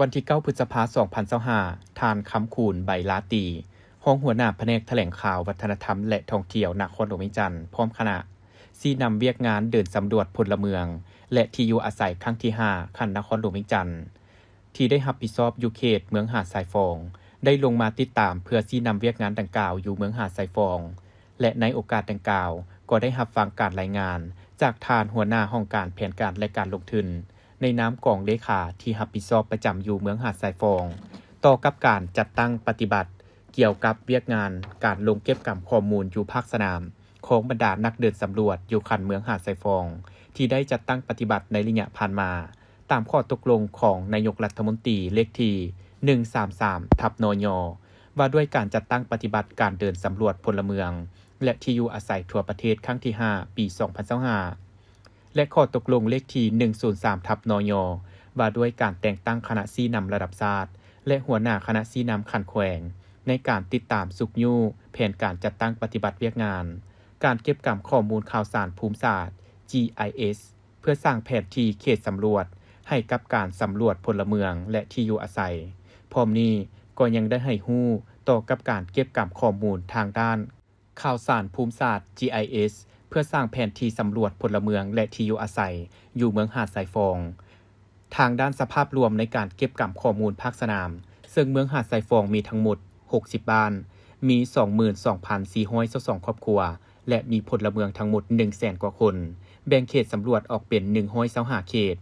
ວັນທີເກົ້າ ພຶດສະພາ ສອງພັນຊາວຫ້າ, ທ່ານ ຄຳຄູນ ໃບລາຕີ ຮອງຫົວໜ້າພະແນກຖະແຫຼງຂ່າວ, ວັດທະນະທຳ ແລະ ທ່ອງທ່ຽວ ນະຄອນຫຼວງວຽງຈັນ ພ້ອມຄະນະ ຊີ້ນຳວຽກງານເດີນສຳຫຼວດພົນລະເມືອງ ແລະ ທີ່ຢູ່ອາໄສຄັ້ງທີຫ້າ ຂັ້ນນະຄອນຫຼວງວຽງຈັນ ທີ່ໄດ້ຮັບຜິດຊອບຢູ່ເຂດເມືອງຫາດຊາຍຟອງ ໄດ້ລົງມາຕິດຕາມເພື່ອຊີ້ນຳວຽກງານດັ່ງກ່າວຢູ່ເມືອງຫາດຊາຍຟອງ ແລະ ໃນໂອກາດດັ່ງກ່າວ ກໍໄດ້ຮັບຟັງການລາຍງານຈາກທ່ານຫົວໜ້າຫ້ອງການແຜນການ ແລະ ການລົງທຶນ ໃນນາມກອງເລຂາທີ່ຮັບຜິດຊອບປະຈຳຢູ່ເມືອງຫາດຊາຍຟອງ ຕໍ່ກັບການຈັດຕັ້ງປະຕິບັດ ກ່ຽວກັບວຽກງານການລົງເກັບກຳຂໍ້ມູນຢູ່ພາກສະໜາມ ຂອງບັນດານັກເດີນສຳຫຼວດຢູ່ຂັ້ນເມືອງຫາດຊາຍຟອງ ທີ່ໄດ້ຈັດຕັ້ງປະຕິບັດໃນໄລຍະຜ່ານມາ ຕາມຂໍ້ຕົກລົງຂອງນາຍົກລັດຖະມົນຕີເລກທີ ໜຶ່ງສາມສາມ ທັບ ນຍ ວ່າດ້ວຍການຈັດຕັ້ງປະຕິບັດການເດີນສຳຫຼວດພົນລະເມືອງ ແລະ ທີ່ຢູ່ອາໄສທົ່ວປະເທດ ຄັ້ງທີຫ້າ ປີສອງພັນຊາວຫ້າ ແລະ ຂໍ້ຕົກລົງເລກທີ ໜຶ່ງສູນສາມ ທັບ ນຍ ວ່າດ້ວຍການແຕ່ງຕັ້ງຄະນະຊີ້ນຳລະດັບຊາດ ແລະ ຫົວໜ້າຄະນະຊີ້ນຳຂັ້ນແຂວງ ໃນການຕິດຕາມຊຸກຍູ້ແຜນການຈັດຕັ້ງປະຕິບັດວຽກງານ ການເກັບກຳຂໍ້ມູນຂ່າວສານພູມສາດ GIS ເພື່ອສ້າງແຜນທີ່ເຂດສຳຫຼວດໃຫ້ກັບການສຳຫຼວດພົນລະເມືອງ ແລະ ທີ່ຢູ່ອາໄສ. ພ້ອມນີ້ກໍຍັງໄດ້ໃຫ້ຮູ້ຕໍ່ກັບການເກັບກຳຂໍ້ມູນທາງດ້ານ ຂ່າວສານພູມສາດ GIS ເພື່ອສ້າງແຜນທີ່ສຳຫຼວດພົນລະເມືອງ ແລະ ທີ່ຢູ່ອາໄສ ຢູ່ເມືອງຫາດຊາຍຟອງ. ທາງດ້ານສະພາບລວມໃນການເກັບກຳຂໍ້ມູນພາກສະໜາມ ເຊິ່ງເມືອງຫາດຊາຍຟອງມີທັງໝົດ ຫົກສິບ ບ້ານ, ມີ ສອງໝື່ນສອງພັນສີ່ຮ້ອຍຊາວສອງ ຄອບຄົວ ແລະ ມີພົນລະເມືອງທັງໝົດ ໜຶ່ງແສນ ກວ່າຄົນ, ແບ່ງເຂດສຳຫຼວດອອກເປັນ ໜຶ່ງຮ້ອຍຊາວຫ້າ ເຂດ.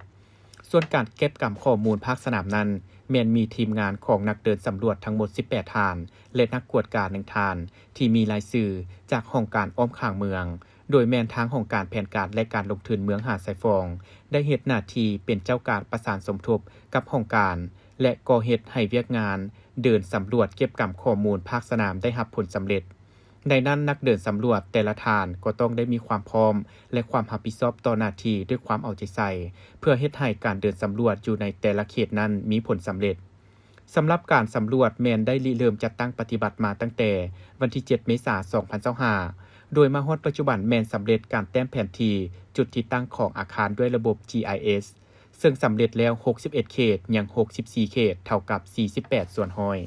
ສ່ວນການເກັບກຳຂໍ້ມູນພາກສະໜາມນັ້ນ ແມ່ນມີທີມງານຂອງນັກເດີນສຳຫຼວດທັງໝົດ ສິບແປດ ທ່ານ ແລະ ນັກກວດກາ ໜຶ່ງ ທ່ານ ທີ່ມີລາຍຊື່ຈາກຫ້ອງການອ້ອມຂ້າງເມືອງ, ໂດຍແມ່ນທາງຫ້ອງການແຜນການ ແລະ ການລົງທຶນເມືອງຫາດຊາຍຟອງ ໄດ້ເຮັດໜ້າທີ່ເປັນເຈົ້າການປະສານສົມທົບກັບຫ້ອງການ ແລະ ກໍເຮັດໃຫ້ວຽກງານເດີນສຳຫຼວດເກັບກຳຂໍ້ມູນພາກສະໜາມໄດ້ຮັບຜົນສຳເລັດ. ໃນນັ້ນ ນັກເດີນສຳຫຼວດແຕ່ລະທ່ານກໍຕ້ອງໄດ້ມີຄວາມພ້ອມ ແລະ ຄວາມຮັບຜິດຊອບຕໍ່ໜ້າທີ່ດ້ວຍຄວາມເອົາໃຈໃສ່ ເພື່ອເຮັດໃຫ້ການເດີນສຳຫຼວດຢູ່ໃນແຕ່ລະເຂດນັ້ນມີຜົນສຳເລັດ. ສຳລັບການສຳຫຼວດແມ່ນໄດ້ລິເລີ່ມຈັດຕັ້ງປະຕິບັດມາຕັ້ງແຕ່ວັນທີ ເຈັດ ເມສາ ສອງພັນຊາວຫ້າ ໂດຍມາຮອດປັດຈຸບັນແມ່ນສຳເລັດການແຕ້ມແຜນທີ່ຈຸດທີ່ຕັ້ງຂອງອາຄານດ້ວຍລະບົບ GIS ເຊິ່ງສຳເລັດແລ້ວ ຫົກສິບເອັດ ເຂດ, ຍັງ ຫົກສິບສີ່ ເຂດ, ເທົ່າກັບ ສີ່ສິບແປດ ສ່ວນຮ້ອຍ.